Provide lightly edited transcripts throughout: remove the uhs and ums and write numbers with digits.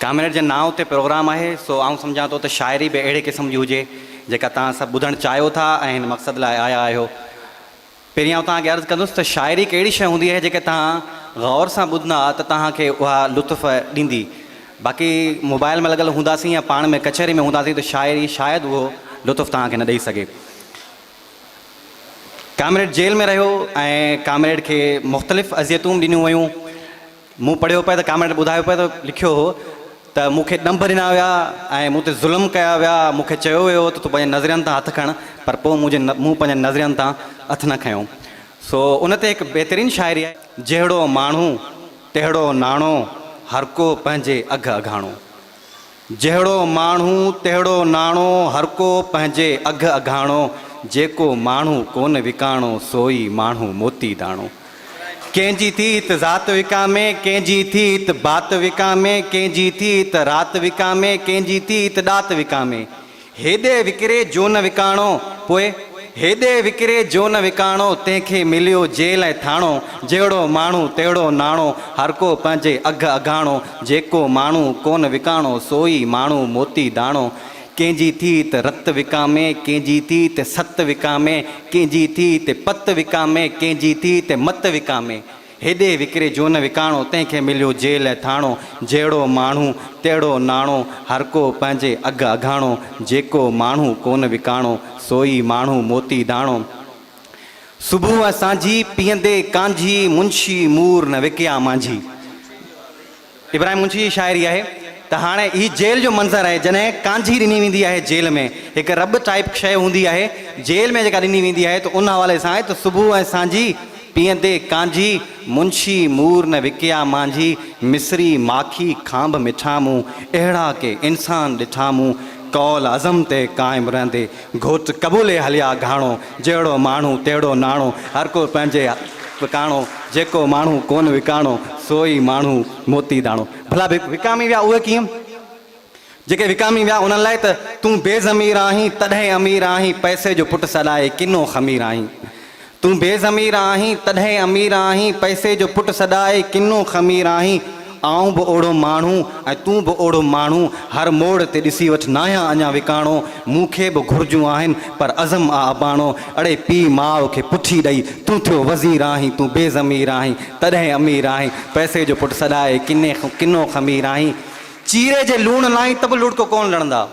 Comrade جي نانء تي پروگرام آهي سو آئون سمجهان ٿو ته شاعري به اهڙي قسم جي هجي جيڪا توهان سڀ ٻڌڻ چاهيو ٿا ۽ هن مقصد لاء آيا آهيو. پهرين آئون توهان کي عرض ڪندس ته شاعري هڪ اهڙي شيء هوندي آهي جيڪي توهان غور سان ٻڌندا ته توهان کي اها لطف ڏيندي. باقي موبائل ۾ لڳل هونداسين يا پاڻ ۾ ڪچهري ۾ هونداسين ته شاعري شايد اهو لطف توهان کي نه ڏئي سگهي. ڪامريڊ جيل ۾ رهيو ۽ ڪامريڊ کي مختلف اذيتون به ڏنيون ويون. مون پڙهيو پئي ته ڪامريڊ ٻڌايو پئي ته لکيو هو ته مون کي ڏنڀ ڏنا ويا ۽ مون تي ظلم ڪيا ويا، مون کي چيو ويو ته تون پنهنجي نظرين تان هٿ کڻ پر پوء مون پنهنجن نظرين تان هٿ نه کنيو. سو ان تي هڪ بهترين شاعري آهي. جهڙو ماڻهو تهڙو ناڻو، هرڪو پنهنجي اگهه اگهاڻو. جهڙو ماڻهو تهڙو ناڻو، هرڪو پنهنجي اگهه اگهاڻو، جيڪو ماڻهو ڪونه وڪاڻو، سو ئي ماڻهو موتي داڻو. ڪنهن جي ٿي هت ذات وڪامي، ڪنهن جي ٿي هت بات وڪامي، ڪنهن جي ٿي هت رات وڪامي، ڪنهن جي ٿي هت ڏات وڪامي. هيڏي وڪري جو نه وڪاڻو، پوء هيڏي وڪري جو نه وڪاڻو، تنهن کي مليو جيل ۽ ٿاڻو، جهڙو ماڻهو تهڙو ناڻو، هرڪو پنهنجي اگهه اگهاڻو، جيڪو ماڻهو ڪونه وڪاڻو، سو ئي ماڻهو موتي داڻو. ڪنهن جي ٿي ته رت وڪامي، ڪنهن جي ٿي ته ست وڪامي، ڪنهن جي ٿي ته پت وڪامي، ڪنهن جي ٿي ته مت وڪامي. هيڏي وڪري جو نه وڪاڻو، تنهن کي مليو جيل ۽ ٿاڻو، جهڙو ماڻهو تهڙو ناڻو، هرڪو پنهنجي اگهه اگهاڻو، جيڪو ماڻهو ڪونه وڪاڻو، سو ئي ماڻهو موتي داڻو. صبح ۽ سانجهي پيئندي ڪانجهي، منشي مور نه وڪيا مانجهي. ابراهيم منشي جي شاعري آهي ته هاڻي هي جيل جو منظر آهي جڏهن ڪانجهي ڏني ويندي آهي جيل ۾ هڪ رٻ ٽائيپ شيء هوندي آهي جيل ۾ جيڪا ڏني ويندي آهي ته ان حوالي سان آهي ته صبح ۽ سانجهي پيئندي ڪانجهي منشي مور نه وڪيا مانجهي مصري ماکي کانڀ مٺا مون اهڙا ڪي انسان ڏٺا مون قول عزم تي قائم رهندي گهوٽ قبولي هليا گهاڻو، جهڙو ماڻهو تهڙو ناڻو، هر ڪو پنهنجي وڪاڻو، جيڪو ماڻهو ڪونه وڪاڻو، سو ئي ماڻهو موتي داڻو. ڀلا وڪامي ويا اهي ڪيئن؟ جيڪي وڪامي ويا انهن لاء ته تون بي ضمير آهين، تڏهن امير آهين، پئسي جو پٽ سڏائي ڪنو خمير آهين. تون بي ضمير آهين، تڏهن امير آهين، پئسي جو پٽ سڏائي ڪنو خمير آهين. آئون به اوڙو ماڻهو ۽ تون به اوڙو ماڻهو، هر موڙ تي ڏسي وٺ ناهيان اڃا وڪاڻو، مون کي به گهرجون آهن پر عزم آ اباڻو، اڙي پيء ماء کي پٺي ڏئي تون ٿيو وزير آهين، تون بي ضمير آهين، تڏهن امير آهين، پئسي جو پٽ سڏائي ڪنو خمير آهين. چيري جي لوڻ لائين ته به لڙڪو ڪونه لڙندا.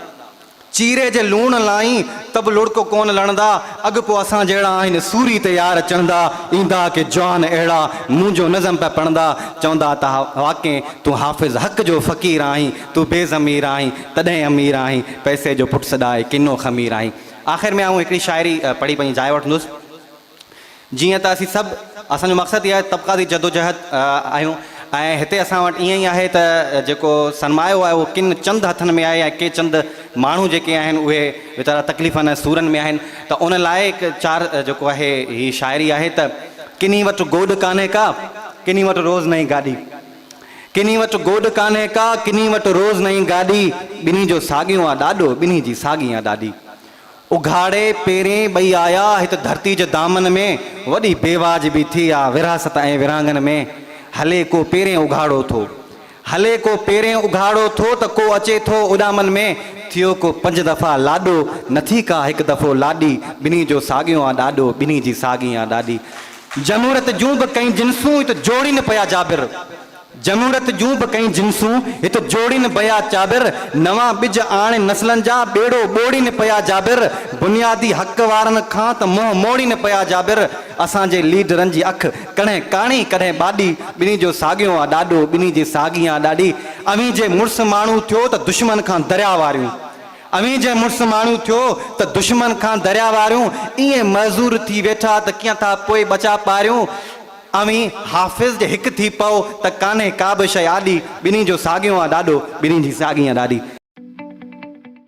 چيري جي لوڻ لائين ته به لڙڪو ڪونه لڻندا، اڳ پوء اسان جهڙا آهن سوري تي يار چڙهندا، ايندا ڪي جوان اهڙا منهنجو نظم پيا پڙهندا، چوندا ته واقعي تون حافظ حق جو فقير آهين، تون بي ضمير آهين تڏهن امير آهين، پئسي جو پٽ سڏائي ڪنو خمير آهين. آخر ۾ آئون هڪڙي شاعري پڙهي پنهنجي جاء وٺندس. جيئن ته اسين سڀ اسان جو مقصد ئي آهي طبقاتي جدوجهد آهيون ۽ هتي اسان وٽ ائين ئي آهي ته جيڪو سرمايو آهي اهو ڪن چند هٿن ۾ آهي ۽ ڪي چند ماڻهو جيڪي آهن اهي ويچارا تڪليفن ۽ سورن ۾ آهن ته ان لاء هڪ چار جيڪو آهي هي شاعري آهي ته ڪنهي وٽ گوڏ ڪانهي ڪا ڪنهي وٽ روز نئين گاڏي ڪنهي وٽ گوڏ ڪانهي ڪا ڪنهي وٽ روز نئين گاڏي ٻنهي جو ساڳيون آ ڏاڏو ٻنهي جي ساڳي آ ڏاڏي. اگهاڙي پيرين ٻئي آيا هت ڌرتي جي دامن ۾، وڏي بيواجبي ٿي آ ورهاست ۽ ورهاڱن ۾، هلي ڪو پيرين اگهاڙو ٿو. هلي ڪو پيرين اگهاڙو ٿو ته ڪو اچي ٿو اڏامن ۾، ٿيو ڪو پنج دفعا لاڏو، نه ٿي ڪا هڪ دفعو لاڏي، ٻنهي جو ساڳيون آ ڏاڏو، ٻنهي جي ساڳي آ ڏاڏي. جمهوريت جون به ڪئين جنسون هت جوڙين پيا جابر. جمهوريت جون به ڪئين جنسون هت جوڙين پيا چابر، نوان ٻج آڻي نسلن جا ٻيڙو ٻوڙين پيا جابر، بنيادي حق وارن کان ته منهن موڙين پيا جابر، اسان جي ليڊرن جي اک ڪڏهن ڪاڻي ڪڏهن ٻاڏي، ٻنهي جو ساڳيون آ ڏاڏو ٻنهي جي ساڳي آ ڏاڏي، اوهين جي مڙس ماڻهو ٿيو ته دشمن کان درياء واريون، اوهين جي مڙس ماڻهو ٿيو ته دشمن کان درياء واريون، ائين معذور ٿي ويٺا ته ڪيئن ٿا پوء ٻچا پاريون. اوهين حافظ جي هڪ ٿي پئو ته ڪانهي ڪابه شيء آڏي، ٻنهي جو ساڳيون آ ڏاڏو، ٻنهي جي ساڳي آ ڏاڏي.